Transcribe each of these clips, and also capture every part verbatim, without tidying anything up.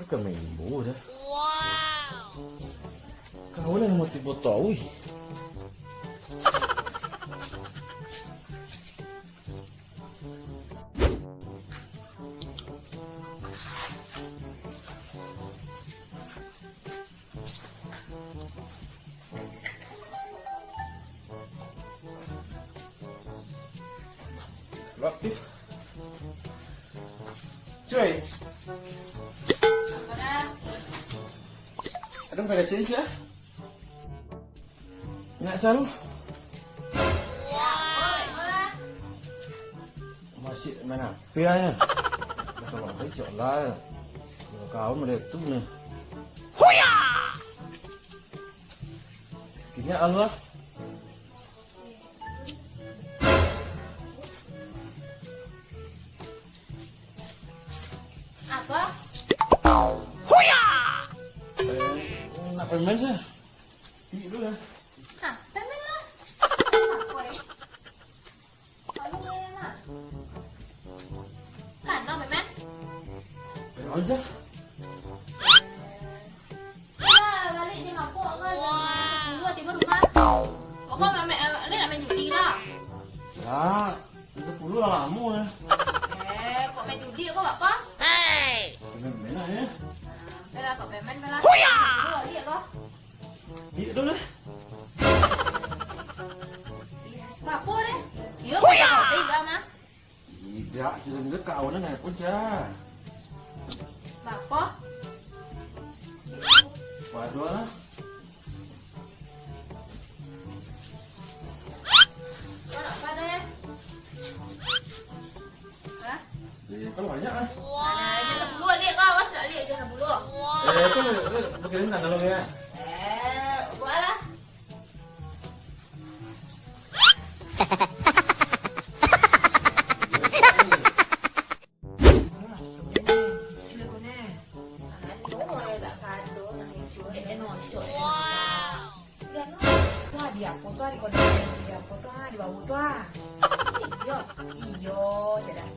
Ka main bola dah. Kau lah namo tibo tahu, ih. Lo aktif. Cuy. Aduh, kada change ya. Nak calo. Masih main H P aja. Kalau saya cok lah. Kalau kau melihat tu nih. Huya! Kini Allah. Apa? Huya! Eh, nak permen sih? Iya dulu lah. Hah, permen lah. Apa, eh? Kamu permen lah. Kan, no, permen? Permen aja. Alah, balik je ngapok kan. Jam sepuluh tiba rumah. Pokok mak, mak, ni nak main judi lah. Ya, jam sepuluh lah lamo lah. Eh, kok main judi kok, Bapa? Hei! Main-main lah ya. Nah, oke lah, kok main-main lah. Huya! Jam sepuluh balik kok. Iya tu lah. Bapa deh. Iya, Huya! Bapa deh, mah. Indak, sudah dulu kawan nak pun, Cah. Bapa? Waduh lah. Kau nak apa deh? Hah? Eh, kalau banyak lah. Nah, jam sepuluh balik kau, awas nak balik jam sepuluh. Eh, itu, eh, bagaimana kalau ya? Eh, buatlah. Wah, di apa tu, ah, di kodok, di apa tu, ah, di bawah tu, ah. Iyo, iyo, cak dah.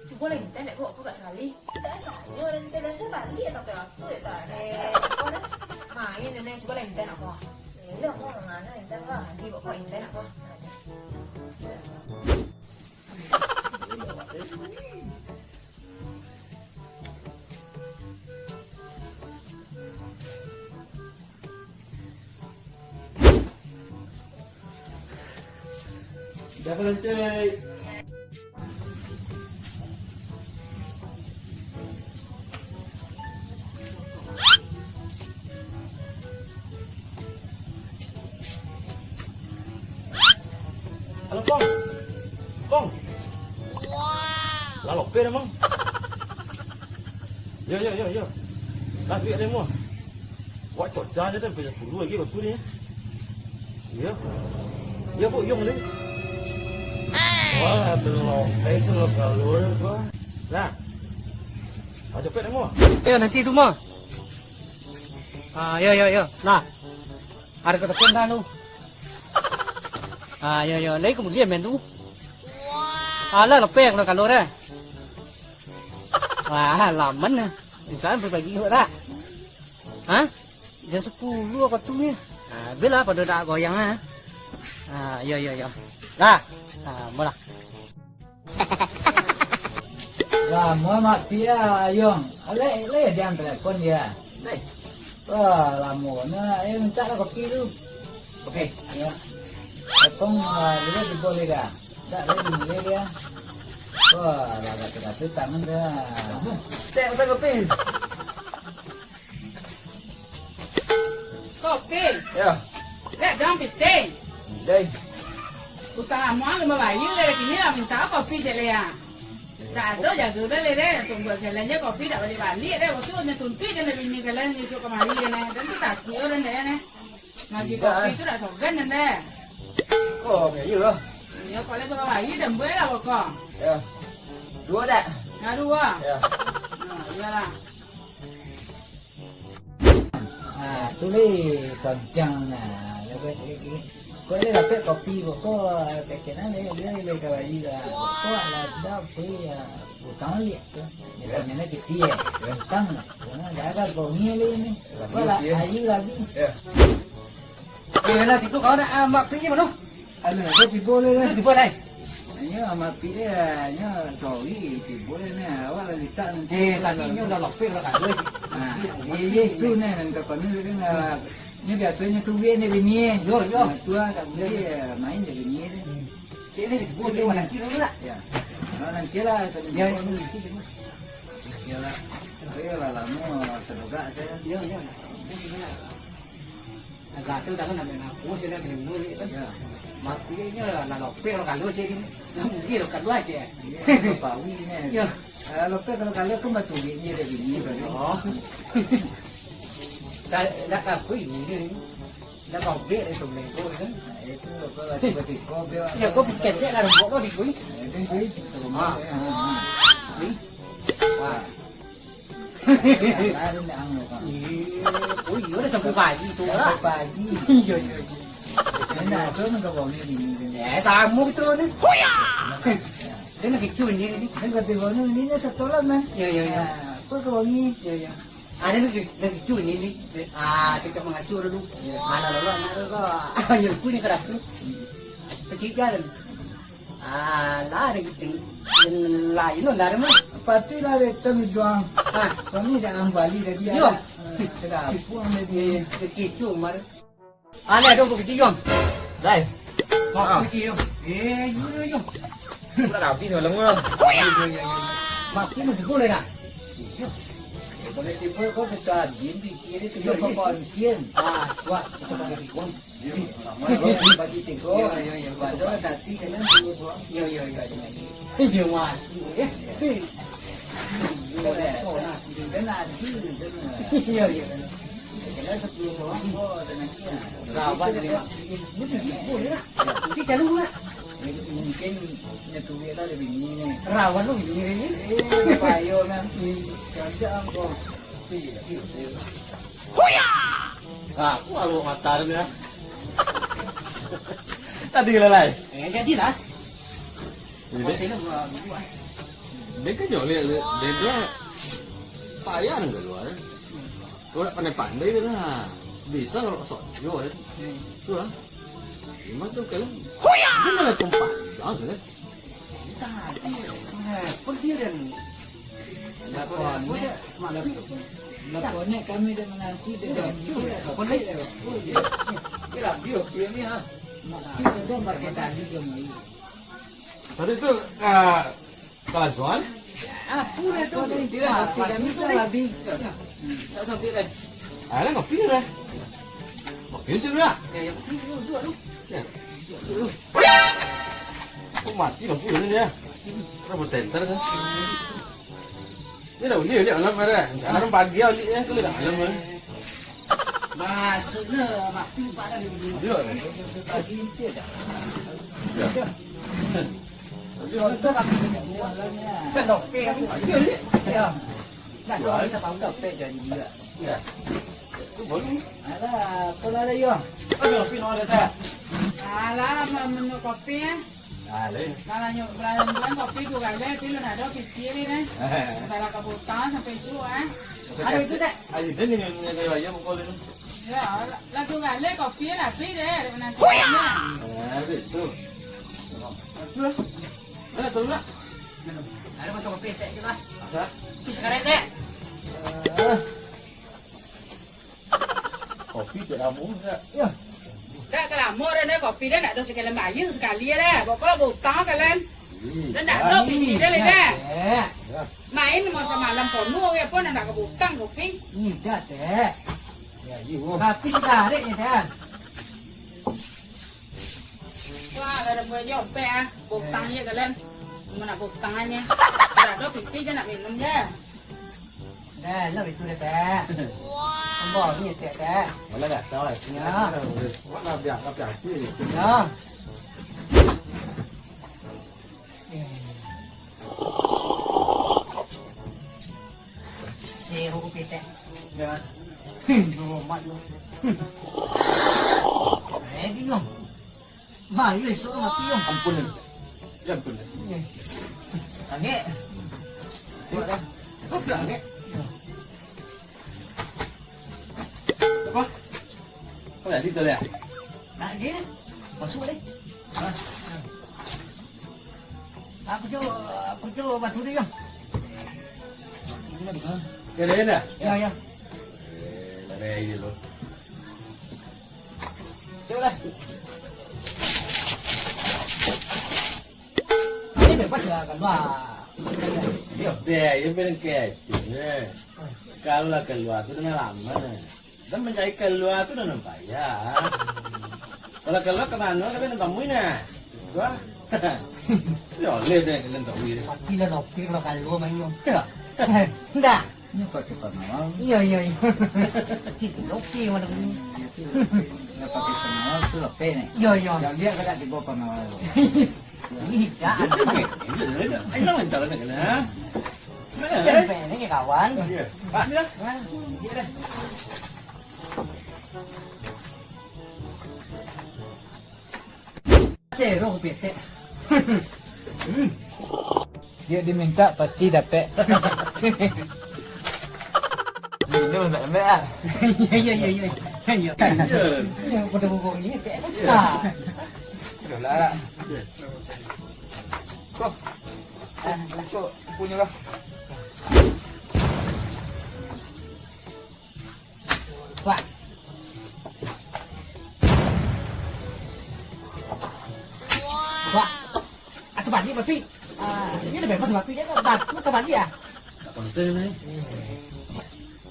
Cubo lah intai, nak, kok, kok gak sakali. Intai aja, orang intai biasa balik atau apa, ya, tak? Eh, cubo lah. Main, Nenek, cubo lah intai, nak, kok. Elok, kok, mana intai, kok? Nanti, kok, kok intai, nak, kok. Dah, Bang, cek. Halo, Pong. Pong. Lah, lope dah, Mang. Yo, yo, yo, yo. Lah, duit dah, Mang. Wak coca aja, sampai sepuluh lagi, bagus ni. Iyo. Iyo, Bu, Yong, ni. Wah, tu lope, tu lope, Bang. Lah. Ah, copet, Mang. Yo, nanti tu, Mang. Ah, yo, yo, yo. Lah. Ada ketekan dah lu. Ah, yo, yo. Lai kemudian main tu. Alah, lope kalau, kalau dah. Wah, laman lah. Insan berbagi juga dah. Hah? Jam sepuluh apa tu ni? Ah, biarlah pada nak goyang lah. Ah, yo, yo, yo. Dah. Ah, mula. Lamo mati ah, Yong. Alek, alek diam telepon dia. Wah, lamo bana. Eh, minta lah kopi tu. Oke. Ya. Tepung, ah, dia juga boleh dah. Tak boleh dimulai dia. Wah, lah kata-kata tangan dah. Cek, pesan kopi. Kopi. Ya. Dek, dong pitih. Dai. Utang amuah limo bayia, kini lah minta kopi, cek Lea. Tak ado jago dah, Lea, deh. Tunggu jalan je kopi, tak balik-balik, deh. Waktu nyo tuntuik, deh, nak bini kalian, isuak kamari, deh. Dan tu takik, deh, deh, deh. Magi kopi tu dak sogan, deh. Oh, ya, iyalah. Ya, kalau tu kamari, deh, buat lah, pokok. Ya. Dua dak? Nah, dua. Ya. Nah, iyalah. Ah, tu leh, panjang nah. Lebih sikit. Kok dia dapek kopi, kok, kok, eh, pekenan dia, dia, dia ka bayi lah. Kok, alah, dah, apa ya, utang balik tu. Dia tak minta cuti, eh. Utang lah. Nah, dah ada bongi lagi ni. Kok lah, ayi lagi. Ya. Eh, lah, tipu kau nak, ah, Mak Pi ni, mano? Alah, dia tipu dia lah. Tipu lah. Nyo, Mak Pi dia, nyo, sorry, tipu dia ni. Awak lah litak nanti. Eh, tadi nyo dah lopek lah, kan. Nah, iya, iya, itu ni, nanti kau ni, dia nak Nyo biasonyo tu duit ni bini. Yo, yo. Nah, tu lah tak boleh main je bini tu. Cik ni, buat dia orang nanti dulu lah. Ya. Kalau nanti lah, kalau dia orang nanti dulu. Yo lah. Ayolah, lama terdekat saya. Yo, yo. Agak tu tangan nak main aku, saya nak main dulu ni kan. Ya. Maksudnya lah, nak lopek orang kalau cik ni. Nak mungkin orang kalau cik. Ya, pawi ni. Ya. Kalau lopek kalau kalau tu batu bini dia bini tadi. Oh. Dah, dah kabui ni. Dah kabui dari tu bengkok kan. Nah, itu apa, tiba-tiba dia. Ya, kau pakai dia dah rembok kau di kui. Itu kui. Ah. Ni. Wah. Lalu ni ang lo kan. Oh, iya, dah sampai pagi tu lah. Sampai pagi. Iya, iya, iya. Enak tu nak kau ni ni. Eh, sama tu ni. Huya! Dia nak kecoh ni, ni. Dia kata kau ni, ni satu lah, man. Ya, ya, ya. Ah, apa kau ni? Ya, ya. Ada tu, dia kecoh ni, ni. Ah, kita mengasuh dulu. Ya. Mana dulu, mana dulu. Ayo, aku ni kerap tu. Kecil kan. Alah, ada gitu. Lain tu, ndak ada mah. Pati lah, dia tu juang. Ah. Kami dah kembali tadi, yo. Ada. Ah, sudah pulang tadi. Eh, kecoh, mar. Alah, dong, kau kecil, Yong. Dai. Kau kecil, Yong. Eh, yo, yo, yo. Udah habis malam ni. Yo, yo, yo, yo. Mak, ni masih boleh dah? Iyo. Eh, boleh tiba kau kita habis, pikir itu. Yo, yo. Apa-apa, Yong? Ah, kuat. Kita pakai tikung. Iyo. Bagi tikung. Yo, yo, yo. Baru nanti kena dulu, Bang. Yo, yo, yo, yo. Iyo, masuk, ya. Iyo. Iyo, yo. Kena adil, kena. Iyo, iyo. Rawan dari mak. Mungkin nyo tu lah. Mungkin nyo tu lah dari bini ni. Rawan lo bini ni. Eh, payo nah. Canda kau. Huya! Aku arwah mata dia. Tadi lah, lai. Eh, jadilah. Ini. Masih lah gua, gua. Dia kan nyolek, dia, dia payah nang keluar. Kau nak pandai-pandai tu lah. Bisa kalau sok yo kan. Hmm. Tu lah. Memang tu kalau. Huya! Dia malah tumpah. Jangan kan. Tadi, eh, pergi dan. Lakonyo, lakonyo kami dah menanti, dah janji, dah. Lakonyo. Dia lah, dia, dia ni, ha. Mak, kita dah pakai tali ke mai. Tadi tu, ah, Kazuan? Ah, tu dah tu. Dia lah, tapi kami tu lah habis. Tak sampai dah. Ah, dah kopi dah. Kopi macam mana? Ya, ya, kopi dulu, duduk dulu. Ya. Duduk dulu. Kok mati lampu ni ya? Kenapa senter kan? Ni dah ulik, ulik malam dah. Sekarang pagi ulik ya, tu dah malam kan. Masuklah, mati empat dah dia. Dia. Pagi ni dah. Ya. Tapi waktu tu kami punya buah lah ni. Kan doktor ni. Ya. Nak tahu, kita tahu doktor janji lah. Ya. Tu baru. Alah, apa lah dah, Yong? Ada kopi nak ada tak? Alah, mau minum kopi ya. Alah. Kalau nyok, kalau nyok kopi tu kan, tapi lu nak ada fikir ni. Kalau kau butang sampai esok, eh. Ada itu tak? Ayo, dia ni, ni, ni, ni, ayam kau ni. Ya, lah, lah tu kan, le kopi lah, pi deh, ada menantu. Huya! Ah, betul. Betul. Mana tu nak? Ada masuk kopi, teh, je lah. Ada. Pi sekarang, teh. Ah. Kopi tak lama tak? Ya. Tak kelama dah, dah kopi dah, nak ada sekali bayar sekali dah. Pokok butang kalian. Ih, dah nak ada berani, piti dah, dah. Ya. Main masa malam penuh ya pun nak ke butang kopi. Ih, dah, teh. Ya, iya. Tapi sekarang ni, teh. Wah, dah ada buat jopek ah. Butang je kalian. Cuma nak butang aja. Dah ada piti je nak minum je. Dah, lah itu dah, teh. Kembang ni, teh, teh. Malah dah salah. Ya. Wah, lah biar, lah biar. Ya. Seru kopi teh. Ya. Hmm, amat lu. Eh, bingung. Bah, iyo, esok lah mati yo. Ampun, Lin. Yo, ampun, Lin. Angek. Tengok dah. Kau pula angek. Apa? Kau jadi tu, Lin? Nak je. Masuk deh. Ha. Aku jo, aku jo batu dia. Ya, ya, ya. Ya, ya. Eh, lari aja lu. Cukuplah. Ini bebas lah keluar. Yo, deh, yo bilang kecil, eh. Kalau lah keluar tu dengan lama, eh. Dan mencari keluar tu dah nampak, ya. Kalau keluar ke mana, tapi nampak mui, nah. Wah. Boleh deh, kalian tahu ya. Mati lah Nopi kalau kaluar main nyo. Ya. Ndak. Ini pakai pengawal. Iya, iya, iya. Cik, Nopi mana ni? Iya, tu Nopi. Nggak pakai pengawal, tu lepeh ni. Iya, iya. Yang dia kena tiba pengawal. Ini dah. Dia cemeh. Dia dah. Ayo, lawan tahu nak kena. Mana, eh? Cemeh ni, kawan. Iya. Pak, ni lah. Wah, iya dah. Sero petek. Dia diminta pasti dapat. Minum tak lembek ah. Iya, iya, iya, iya. Iya. Iya, pada bubuk ni, tek. Ah. Itulah. Kok. Kok punya lah. Wah. Wah. Atau balik, Papi. Ah, ini lebih pas, Papi. Dia kan batu atau balik, ya? Tak konsen, eh.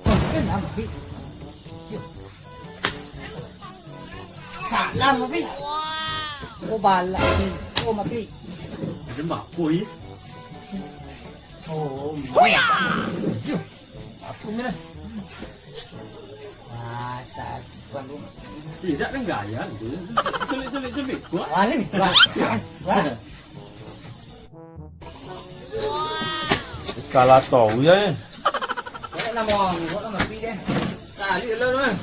Konsen lah, Papi. Yo. Salam, Papi. Oh, balak ni. Oh, Papi. Ada apa, ya? Oh, yo. Aku ni lah. Masa tuan rumah. Tidak kan gaya tu. Celik-celik-celik. Wah. Wah, ni. Wah. Wah. Kalah tahu ya, eh. Kau nak nama orang, kau nak mati deh. Kali lo tu, eh.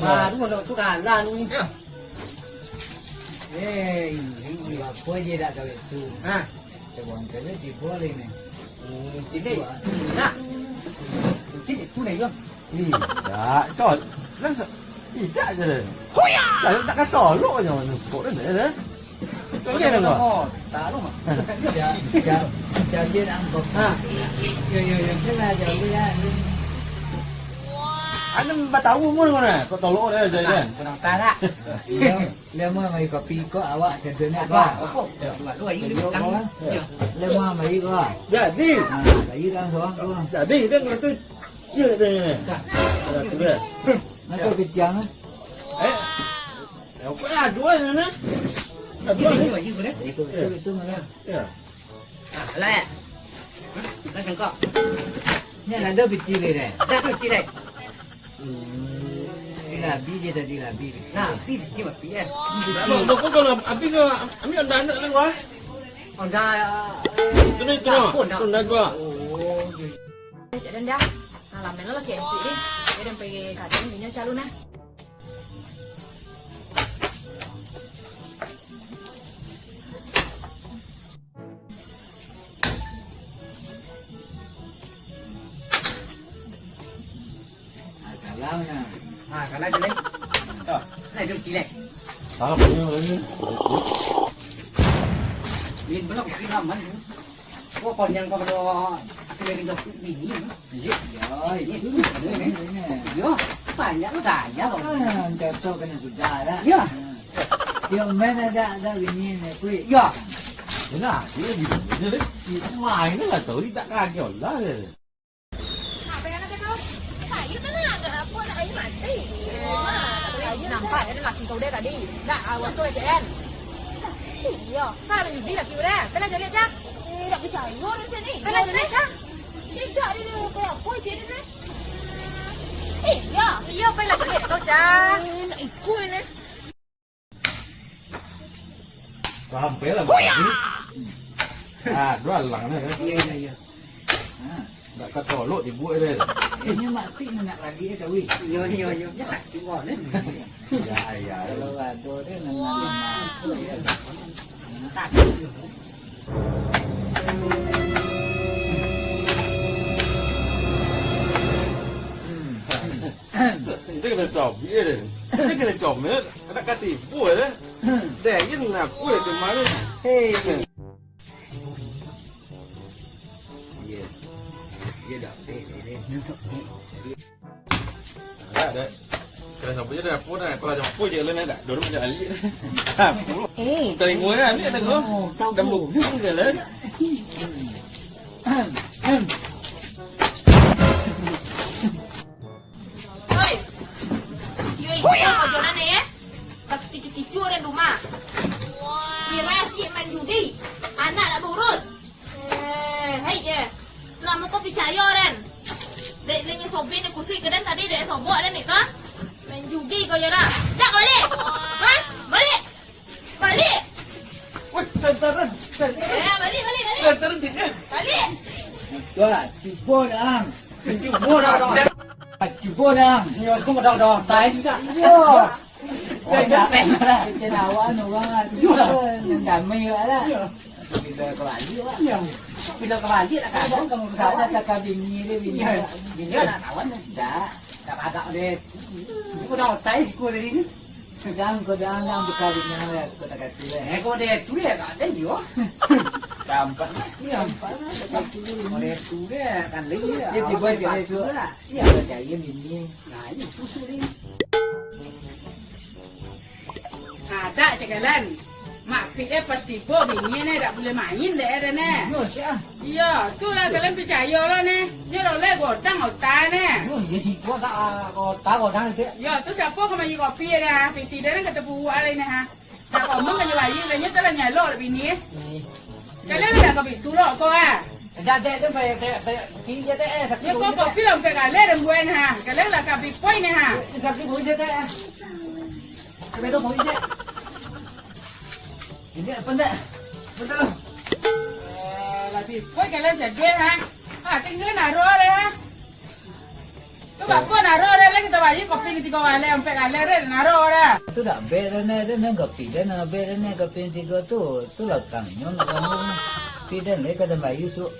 Baru nak tu kalah ni. Ya. Eh, ini apa je dah kawin tu. Ha. Tebang kena tiba lagi ni. Hmm, sini. Nak. Sini, tu ni, yo. Tidak, col. Langsung. Tidak je deh. Huya! Saya tak kata olok je mana. Kok dia deh. Kau dia deh, kau. Oh, tak lu, Mak. Ja-, ja-, jalin angkot. Ha. Ya, ya, ya. Itulah jalin, ya. Anu, empat tahun pun kau nak. Kau tolok dia je, kan? Kurang tarak. Iya. Lemah mai kopi ko awak cedera ni apa? Apa? Apa? Ya, dua, dua, ini. Lemah mai ko. Jadi. Ha, bayi dah sorang ko. Jadi, dia kena tu cil dia ni. Dah. Dah tu dah. Nak kau ketiang, eh? Eh. Ya, apa lah, dua ni, nah. Dah dua ni. Ini, ini, ini. Itu, itu, itu mana? Ya. Ah, alah, eh. Hah? Dah sangkak. Ni ada piti ni, deh. Dah tu, piti, deh. Hmm. Piti labi je tadi, labi. Nah, piti, piti, piti, eh. Abang, abang, kalau abang ke, ambil dah anak kan, wah? Honda, eh, Honda, Honda. Oh, iya. Cak Danda. Nah, lama lah kayak cik ni. Dia dah pergi kadang, dia calon, nah. Ah, kalah nah. Ah, kalah je, Lek. Toh, nah, itu cilek. Salah punya lagi. Ini belum kiraman tu. Kok panjang kau kalau aku dari dokter bini. Iya, iya, itu. Iya, banyak lu tanya kau. Ah, jatuh kena sudah lah. Iya. Tiap main ada, ada bini ni, kui. Iya. Benar, dia gitu. Dia itu main lah tahu, dia tak kaget lah dia. Apa yang ada kau? Saya kan ada apa nak air mati. Nampak ada laki kau dia tadi. Tak, awak tu aja kan. Iya, kalau judi laki udah, pernah jadi aja. Eh, tak percaya orang sini. Pernah jadi aja. Tidak, dia dah kayak apa je dia ni? Eh, iya. Iya, pernah jadi kau, Cah. Eh, nak ikut ni. Sampai lah. Ah, dua lang ni. Iya, iya, iya. Ha, tak katolok dibuat dia. Ini mati nak lagi ya, Tawi. Iya, iya, iya. Ya, mati kau ni. Ya, ya. Kalau ada dia, nak lagi Dia kena sobek dia. Dia kena comel. Nak katipu dia. Dah, dia nak apa dia tu malu? Hei. Iya. Iya dah, eh, ini. Ada, ada. Kalau siapa je dah, apa dah? Kalau siapa je lah, nak dorong je balik. Apa? Hmm. Tengok lah, ambil tengok. Oh, tahu. Dah buka lah. Oi! Iyo, iyo, kau joran eh. Tapi kicu-kicu urang rumah. Kira si main judi. Anak nak baurus. Eh, hai je. Selama kau picayo, Ren. Dek, dek nyo sobek, dek kusik ke, Dan, tadi dek sobok, Dan, itu. Main judi kau joran. Dak, balik. Hah? Balik. Balik! Weh, santaran, santaran. Eh, balik, balik, balik. Santaran, tidak. Balik! Wah, cubo dah. Cubo dah, dah. Cubo dah. Yo, aku dah, dah. Tahan tak? Yo. Saya dah. Kecewa orang. Yo. Damai awak lah. Yo. Bila kembali, Wak. Yo. Bila kembali, nak kawan kamu pesawat. Kata bini dia, bini. Yo. Bini nak kawan, dah. Tak agak deh. Aku dah otai siko dari ni. Jangan kau jangan, jangan berkawin, jangan lah, kau tak kata lah. Eh, kau dia tu ya, tak ada dia. Gampang lah. Iya, gampang lah, tak kata dia. Kau dia tu ya, kan lagi ya. Dia tiba je dia tu. Iya. Kau cari bini. Nah, ini pusuk ni. Ada cakalan. Mak Pik eh pas tibo bini ne dak buliah main dek eh, ne. Yo, sia. Iyo, tu lah kalian picayo lo ne. Nyo lo le godang otai ne. Yo, iyo siko tak, ah, kota godang itu. Yo, tu siapo ka mayi kopi dah? Piti dah nan ka tabuwak lai ne ha. Nak komong ka nyo bayi, kan nyo telah nyalok dek bini. Ih. Kalian lah ka bitu lo ko ah. Dah, dah, dah, bayar, bayar, bayar. Kini je, eh, sakit. Yo, ko kopi lah ompek kalian dan buah ne ha. Kalian lah ka bipoi ne ha. Sakit buah je, eh. Sampai tu buah je. Ini apa ndak? Betul. Eh, lah bipoi kalian sadue ha. Ah, tinggal naro le ha. Tu bapo naro le, kita bayi kopi ni tigo kali, ompek kali le, naro le. Tu dak bek le ne, le ne kopi le, nak bek le ne kopi ni tigo tu. Tu lah tanyo nak kamu. Kopi le le kada bayi su.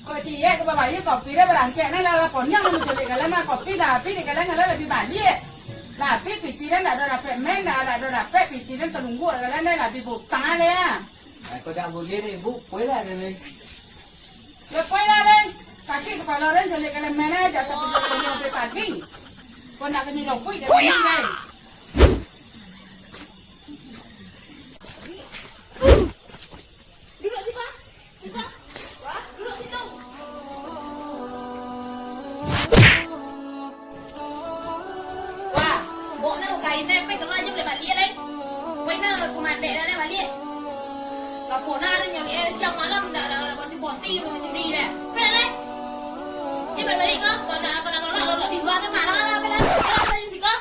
Kok ciek ka bayi kopi le barangkek ne lah, lah ponyang nak manculik kalian mah kopi lah, tapi di kalian kalau lebih balik. Lah, tapi piti le ndak ado dapek men, ndak ado dapek piti le talungguak kalian ne, lah butang le. Ai, kok dak buliah deh, Bu. Poi lah, deh, deh. Yo, poi lah, deh. Sakik kapalo, deh, jolek kalian main aja, sampai jolek kalian sampai pagi. Kok nak kena jokuik, deh, deh, deh. Duduk sini, Pak. Sini, Pak. Wah, duduk situ. Wah, bok ne ukai ne, pai kama ajo buliah baliak lai. Pai ne kumandek dah ne baliak. Lapor ne ado nyo ni, eh, siang malam ndak ado, ado bonti-bonti jo main judi deh. Pai lai. Jan baliak-baliak ko, kalau nak, kalau nolak, nolak di lua tu marah lah, pai lai. Pai lai siko.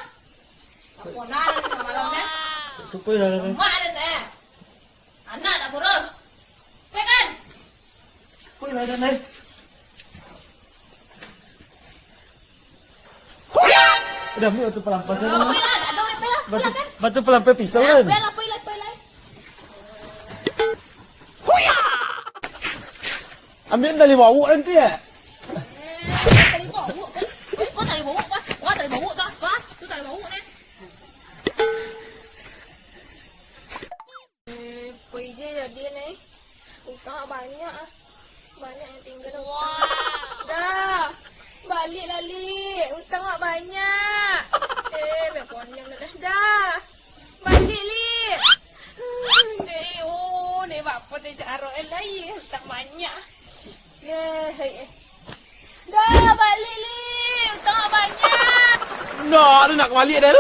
Lapor ne ado ni siang malam deh. Pai lah, pai. Mak ado deh. Anak nak boros. Pegang. Woi, lain, lain. Udah, ambil batu pelampas. Oh, kan? Woi lah, ada orang pelah. Batu, pelah, kan? Batu pelampas pisau, kan? Pelah, pelah, pelah. Ambil tali bawuk nanti ya? Eh, tali bawuk, kan? Eh, kau tali bawuk, kau. Kau tali bawuk, kau. Kau, tu tali bawuk, kan? Eh, poi je jadi, Nai. Utang banyak, ah. Banyak yang tinggal utang. Dah. Balik lah, Lik. Utang awak banyak. Eh, biar ponyang dah. Dah. Balik, Lik. Hmm, dek, oh, dek, bapa dek caro, eh, lai. Utang banyak. Eh, hei, eh. Dah, balik, Lik. Utang awak banyak. Nak, nak balik dah.